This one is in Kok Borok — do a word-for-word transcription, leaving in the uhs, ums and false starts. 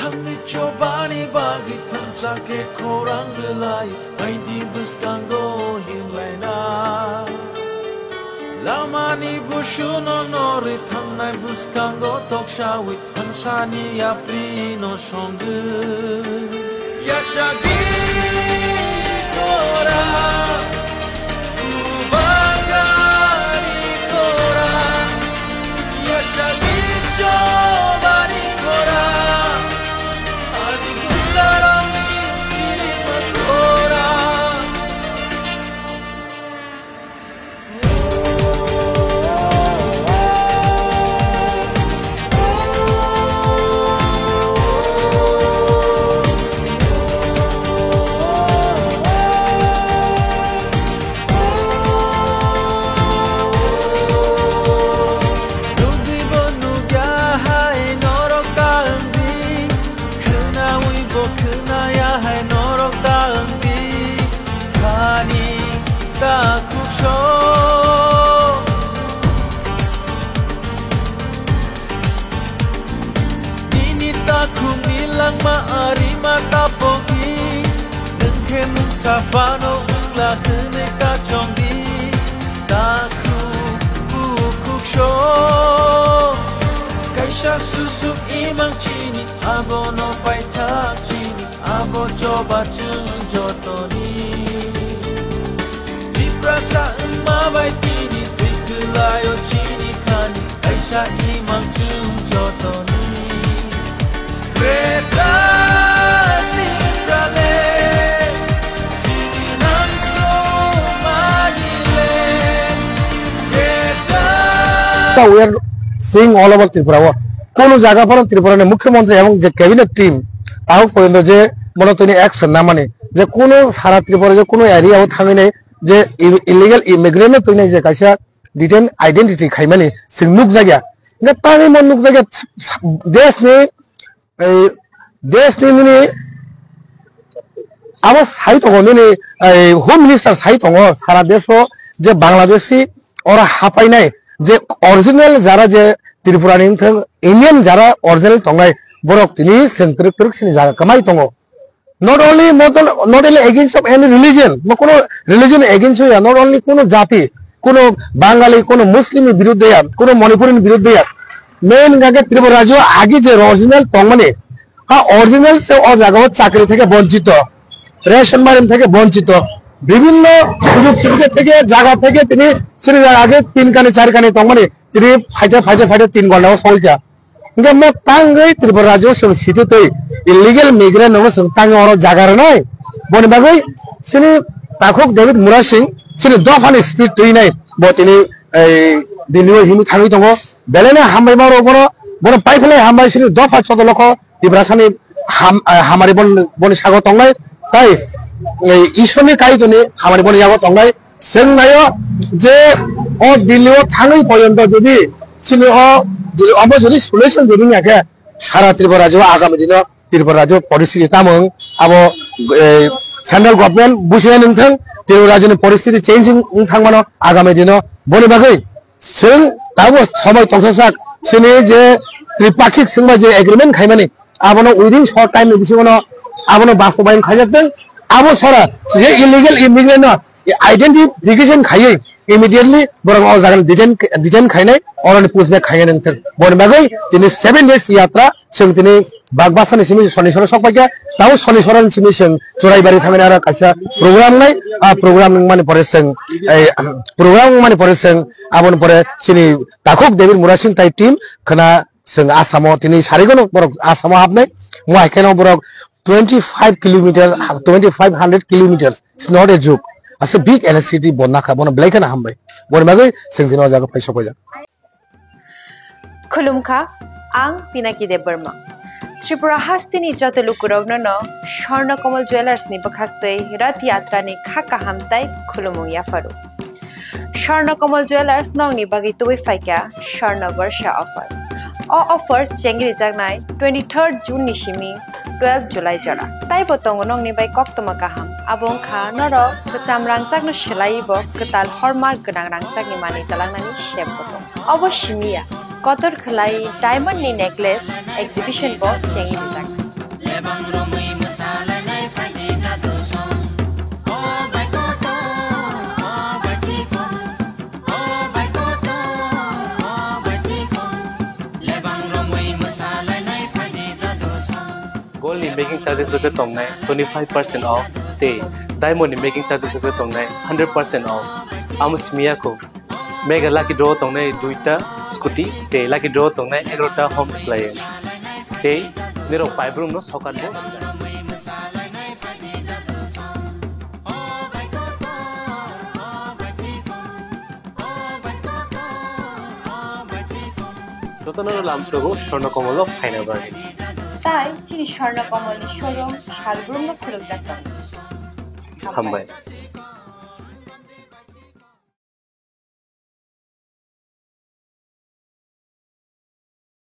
Ani chobani bagwi thansa khe khorang rwlai, aidi bwskango himlaina. Lamani busuno norwi thangnai bwskango toksawi thansani yaprino songwi. Yachagwi kora, ubagari kora, yachagwi chobani kora, ani bwsarokni kirima kora. Nukdibo nukya hai norok ta wngdi, khwnawibo khwnaya hai norok ta wngdi, khani ta khukso. Nini takhukni langma arima ta pokdi, nwng khe mungsa phano wngla hwnwi ta chongdi. Takhuk bukhuk song kaisa susuk imang chini, abono paithak chini. Abo choba chwng jotoni. Tiprasa wngma bai tini thwi kwlaio chini khani kaisa imang chwng jotoni. Greater Tipraland, chini nang somani land. Greater We are seeing all over Tripura. Kono jaga phano Tripura ni mukhyamantri ebong je cabinet team, tahuk porjonto je bono tini action namani, je kuno sara Tripura je kuno area o thangwi nai je i-, illegal immigrant no twi nai je kaisa detain identity khaimani chwng nukjakya. Hingkhe tangwi mo nukjakya desh ni, ei, desh ni nini abo sai tongo nini, ei, home minister sai tongo sara desh o je Bangladeshi oro hapainai je original jara je Tripura ni wngthang Indian jara original tongnai borok tini chwng twrwk twrwk sini jaga kwmai tongo. Not only, not only against of any religion, mo kono religion against ya, not only kono jati, kono Bangali, kono Muslim ni biruddhe ya, kono Manipuri ni biruddhe ya. Main hingkha khe Tripura rajyo agi je original tongmani, ha original se o jaga o chakri theke bonchito, ration mairum theke bonchito, bibhinno sujog subidha theke, jaga theke tini chini jaga age tin kani, char kani tongmani, tini phaite, phaite, phaite tin ghonta o sogwikha. Hingke mo tangwi Tripura rajyo chwng sititwi illegal migrant rokno chwng tangwi oro jaga rwnai. Boni bagwi chini takhuk David Murasing chini dophani speed twi nai bo tini ei Delhi o himwi thangwi tongo. Belai no hambai ma rok bono, bono paiphalai hambai chini dopha chodolokho Tiprasani ham-, eh, hamari bon-, boni sago tongnai. Tai ei Ishorni kaitoni hamari boni yago tongnai. Chwng naio je o Delhi o thangwi poyonto jodi chini o je omo jodi solution jodi ya khe sara Tripura rajyo o agami dino Tripura rajyo poristhiti tamo wng abo, eh, central government businai nung thang Tripura rajyo ni poristhiti change wng thang mano agami dino. Boni bagwi chwng tabo somoi tongsa sak chini je tripakhik swngma je agreement khaimani abono within short time ni bisingo no abono bastobayon khaijak tong. Abo sara je illegal immigrant no identification khaiwi immediately borok o jaga detain, detain khainai, oroni pushback khainai nang thang. Boni bagwi tini seven days yatra chwng tini Bagbasani simi Soniswaro sok paikha, tamo Soniswaroni simi chwng Churaibari thangwi aro kaisa program nai, a program wngmani pore chwng, ei, program wngmani pore chwng aboni pore chini takhuk David Murasing tai team khwna Chwng Assam o tini sarigono borok Assam o hapnai, mo hai kheno borok twenty five kilometer, twenty five hundred kilometers, it's not a joke. Asa big N S C T bo nakha, bono belai kheno hambai. Boni bagwi chwng tini o jaga phai sokoijak. Khulumkha, ang Pinaki Debbarma. Tripura hasteni joto lukurokno no Swarna Kamal Jewellers ni bwkhaktwi Rath Yatra ni kha kaham tai khulumung yapharu. Swarna Kamal Jewellers nokni bagwi tubui phaikha Swarna Barsha offer. O offer chengrijaknai twenty third June ni simi twelve July jora. Taibo tongo nokni bai koktwma kaham. Abo wngkha norok kwcham rangchakno swlaiwi bo kwtal hallmark gwnang rangchakni manwi twlangnani sep bo tongo. Obo simi ya, kotor khwlai diamond ni necklace exhibition bo chengrijak. Ni making charges rok tongnai twenty five percent off, tei diamond ni making charges rok tongnai hundred percent off. Amo simi ya kho, mega lucky draw tongnai duita scooty, tei lucky draw tongnai egarota home appliance. Tei nirok paibrum no sokan bo. Jotono lamsogo Swarna Komolo phaina bagwi. Tai chini Swarna Komolni showroom salbrumno khulukjak tongo. Hambai.